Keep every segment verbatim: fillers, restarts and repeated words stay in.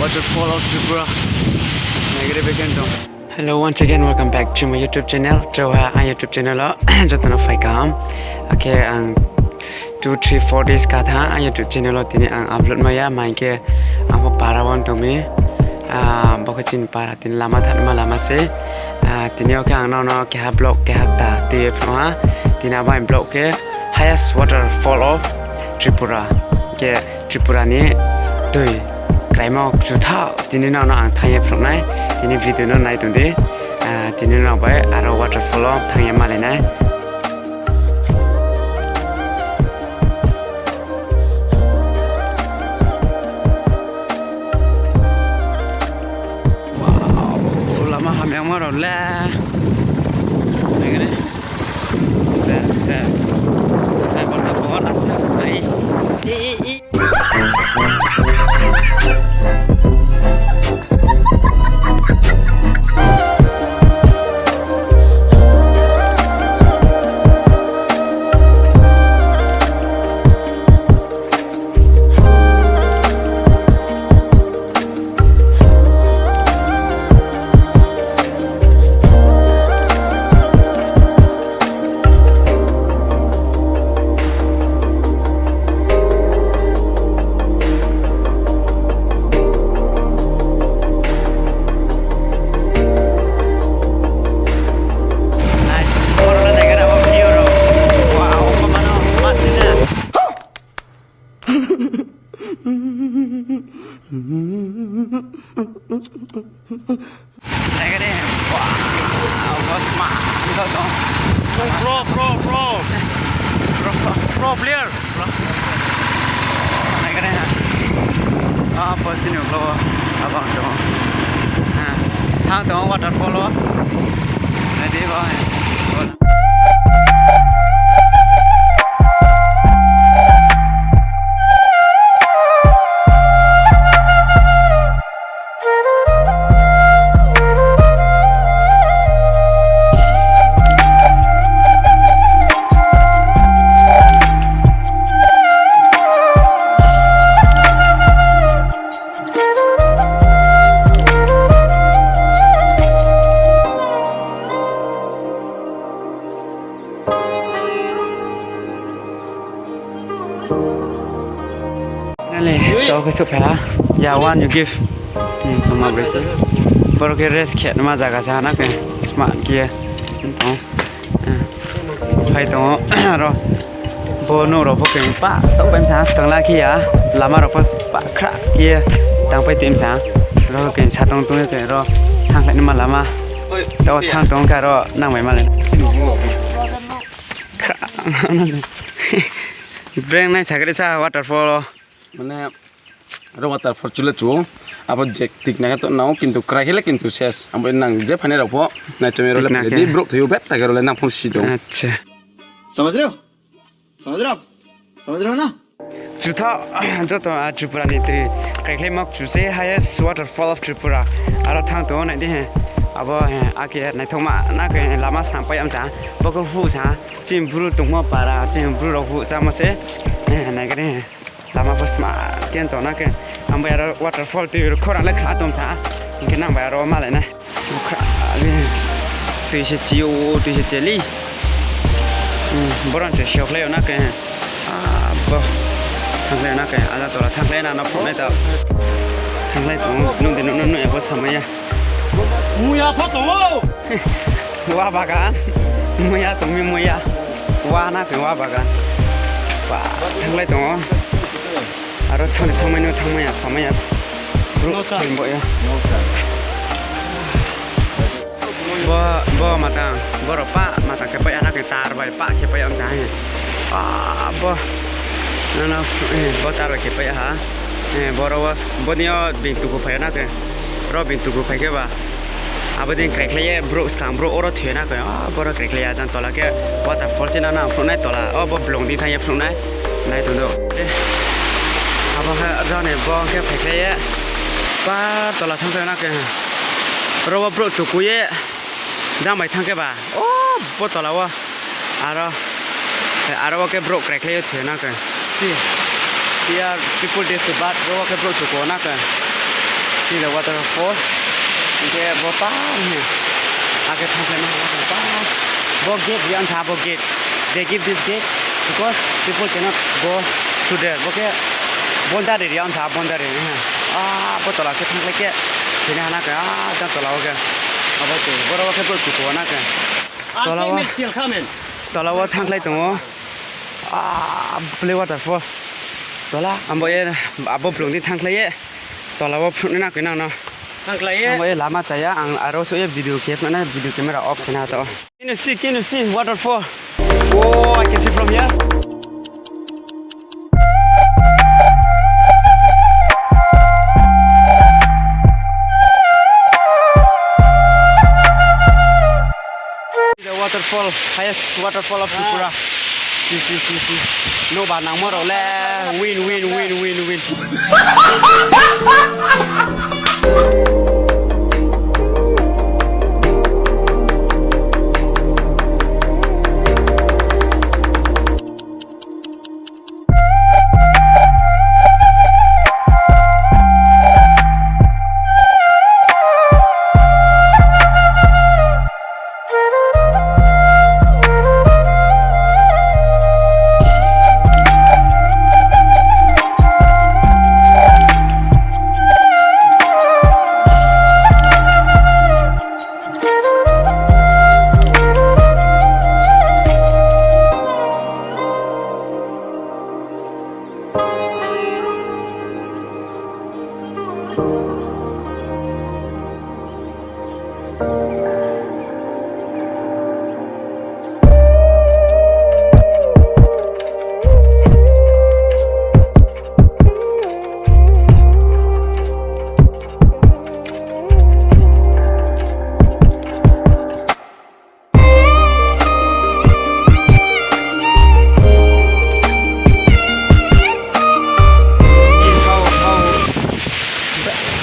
Waterfall of Tripura. Nai gre beken tong. Hello, once again, welcome back to my YouTube channel. Tro ha ang YouTube channel o joto no phai kaham. Akhe ang two, three, four days ka tha ang YouTube channel o tini ang upload mai ya, maing khe ang pho para wo tong mi. Ah, bo khe chini para tini lama thanma lama se. Ah, tini o khe ang nono keha vlog keha kta tui ye phnuh ha. Tini abo ang vlog khe highest waterfall of Tripura. Khe Tripura ni tui kraimo kchutha tini nono ang thanng ye phnuh nai. Tini video no nai tong di. Ah, tini no bai aro waterfall o thanng ye malai nai. Wow, lama hamyamo rao le. Nai gre. Ses, ses. Jai bo ta bo na sa. Ai. I, i, i. Nai gre, wow, bo sma, bo tong. Pro, pro, pro. Pro, pro player. Nai gre ha. Ah, bo chini ulo, abang tong. Ha. Thang tong waterfall o. Nai di bo. Nale, to khe souhphai ha. Ya, one you give. Hmm, tongma bai se. Boro khe rest khe nma zaga sa na khe. Sma khe. Tong. Phai tong o, aro. Bo nouh rao pho khe pa, tongpai msa, skang la khe ya. Lama rao pho pa khra khe tangpai tui msa. Ro khe sa tong tong ye khe ro thangkhlai nma lama. Tao thang tong khe aro nang bai ma le. Khra. Breng nai sakri sa waterfall o. Mane, ro waterfall chule chu, abo je tikna khe to nao, kintu krai khe le kintu ses. Abo nang je phainai rao pho, nai chomai rao le tikna khe le di, brouh thoi ou bet, ta khe rao le nang pho si tong. Acha. समझ रहे हो? समझ रहे हो? समझ रहे हो ना? Chutha, joto, ah, Tripura ni tui kraikhlaimo kchu se highest waterfall of Tripura. Aro thang tong ou nai di he. Abo he, akhe naithokma, na khe lama snam pai ya msa. Bo khe huh sa, chini bru tongmo para, chini bru rao huh chámo se. Eh, nai khe di he. Lama pho sma khe tong na khe. Ang bai aro waterfall tui khorang le khna tong sa. Hing khe nang bai aro malai nai. Bukha le. Tui se chi ou, tui se chi li. Hmm, boron se siokhlai yo na khe. Ah, bo. Thangkhlai na khe. Aja tola thangkhlai na no phruh nai ta. Thangkhlai tong ou, nung di nung nung ya bo samai ya. Muya pho tong ou. Wa bagan. Muya tong mi muya. Wa na khe wa bagan. Ba, thangkhlai tong ou. Aro thang, thangmai no thangmai ya, samai ya. Brouh no cha. Thang bo ya. No cha. Bo, bo matang, boro pa matang khe pai ya na khe tar bai pa khe pai ya msa he. Ah, bo. No, no, eh, bo tar bai khe pai ya ha. Eh, boro wo, bo ni yo bini tuku phai ya na khe. Ro bini tuku phai khe ba. Abo dei kraikhlai ye brouh skang brouh oro thoi na khe, ah, boro kraikhlai ya jang tola khe waterfall chini no ang phruh nai tola, o bo blong di thang ye phruh nai, nai tong do. Eh, abo khe jang ni bo khe phaikhlai ye, par tola thang khe na khe, ro wo brouh tuku ye, jang bai thang khe ba, o bo tola wo. Aro, aro wo khe brouh kraikhlai yo thoi na khe. Si, biar people days ke baad ro wo khe brouh tuku na khe. See the waterfall. Hing khe bo par ni. Akhe thanngkhlai ma ha, bo par. Bo gate ri ang tha, bo gate. They give this gate because people cannot go through there. Bo khe boundary ri ang tha, boundary. Ah, bo tola khe thanngkhlai khe. Sini hana khe, ah, jang tola wo khe. Abo se, boro wo khe bo tuku na khe. Tola wo, tola wo thanngkhlai tong ou. Ah, play waterfall. Tola, abo ye, abo blung di thanngkhlai ye. Tola wo phnuh nai na khe nang no. Thanngkhlai ye. Abo ye lama chaya, ang aro suh ye video khe phnuh nai, video camera off khe na to. Can you see, can you see waterfall? Oh, I can see from here. The waterfall, highest waterfall of Tripura. Si, si, si, si. Nouhba nangmo rao le, win, win, win, win, win.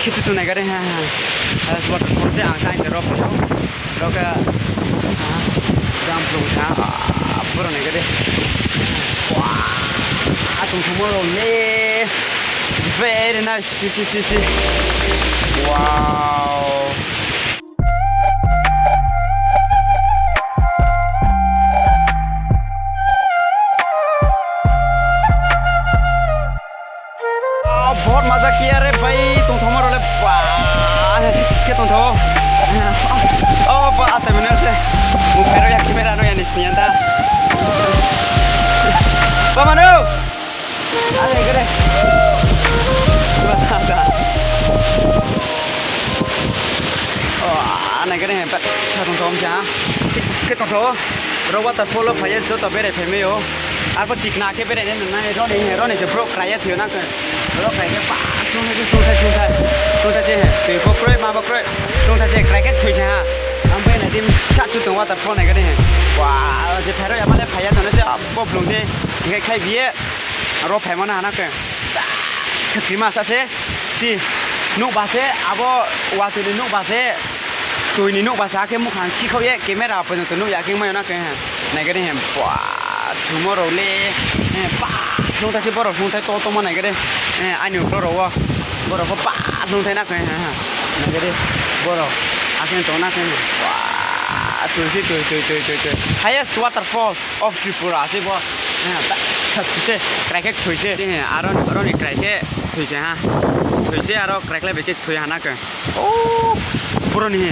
Khe chu tongnai gari ha, ha. Waterfall se ang sa hing khe ro pho. Ro khe, ah, jang phlung sa, ah, boro ni gari. Wah, tongthamo rao le. Very nice, si, si, si, si. Wow. Ah, bahut maza kiya re bhai, tongthamo rao le, ba, khe tongtho. Oh, ba, atai mane se. Mung phai rao ya camera no ya ni sini ya ta. Ba mano. Are gere. Ba, ta. Oh, nai gere, ba, sa tongtho sa. Khe tongtho. Ro waterfall wo phai ye joto berai phai mai ou. Arphuh tikna khe berai nai nang nai, ro ni, ro ni se brouh krai ye thoi ou na khe. Ro krai khe pa, sungthai se, sungthai, sungthai. Sungthai se, tui pho kroi, ma pho kroi. Sungthai se krai khe thoi se ha. Ang bai nai di sa chu tong waterfall nai gere. Wa, je phai rao ya ma le phai ya tong nai se, abo blung de. Hing khe khai bi ye. Ro phaimo na ha na khe. Khe krima sa se. Si. Nouhba se, abo watoi ni nouhba se. Tui ni nouhba se, akhe muhkhang sikhaoh ye camera pho no tong nuh ya khe mai ou na khe. Nai gere he, ba, thumo rao le, eh, pa, sungthai se boro sungthai to tongmo nai gere, eh, aini uklo rao wo, boro pho pa, sungthai na khe, eh, eh, nai gere, boro, akhe tong na khe, ba, tui se, tui, tui, tui, tui, tui. Highest waterfall of Tripura se bo, eh, ta, ta, tui se, krai khe thoi se, eh, aro, aro ni krai khe thoi se ha, thoi se aro krai khlai bai khe thoi ha na khe. O, boro ni,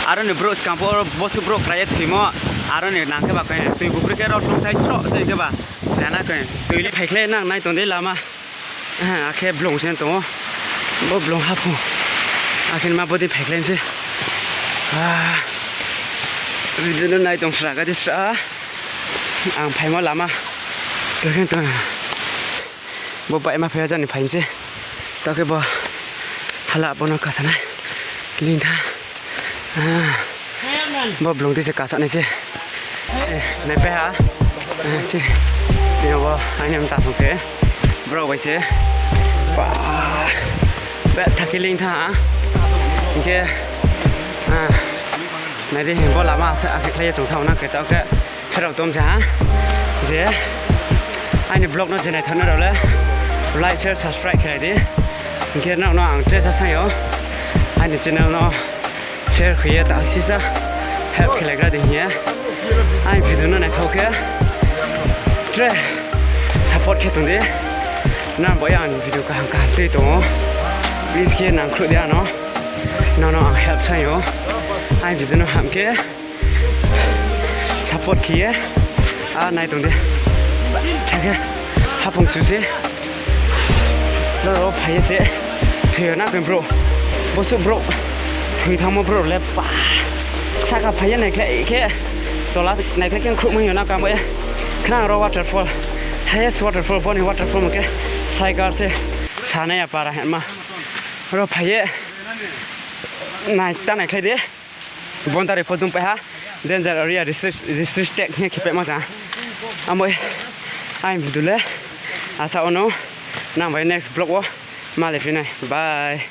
aro ni brouh skang pho, bosuh brouh krai ye thoimo, aro ni nang khe ba khe, tui bukri khe rao sungthai sroh se khe ba, nana khe, tui le phaikhlai nang nai tong di lama, akhe blung se tong ou, bo blung haphung, akhe ma bo di phaikhlai se, ah, video no nai tong sra, gadi sra, ang phaimo lama, tui khe tong. Bo baima phai ya jani phai se. Tao khe bo hala bo no kasa nai. Lingtha. Ah. Bo blung di se kasa nai se. Eh, nai pai ha. Eh, si. Tini bo aini mta song se. Brouh bai se. Ba. Be thaki lingtha. Hing khe. Ah. Nai di bo lama se akhe khlai ye tong thao na khe tao khe. Pherao tom se ha. Je aini vlog no je naithaoh nai rao le like, share, subscribe khe lai di. Hing khe nrao no ang tre sa sang yo. Aini channel no share khe ye ta sisa help khe laigra di hing ye. Aini video no naithao khe tre support khe tong di. Nang bo ang video kaham kaham tui tong ou. Please khe nangkhruh di ano. Nang no ang help sai ou. Aini video no ham khe support khe ye. A nai tong di. Thakhe haphung chu se. Ro ro phai ye se. Thoi yo na khe brouh. Bosuh brouh. Thoi thanngmo brouh le pa. Sahka phai ye naikhlai khe. Tola naikhlai khe khruhmai yo na kamo ye. Khnang ro waterfall. Highest waterfall, bo ni waterfall mo khe. Saigar se. Sanai ya para hema. Ro phai ye. Nai ta naikhlai di. Boundary pho dungpai ha, danger area, restrict, restrict tag hing ye khe paimo chang. Amo, aini video le asa ono, nang bai next vlog wo malai phi nai. Bye.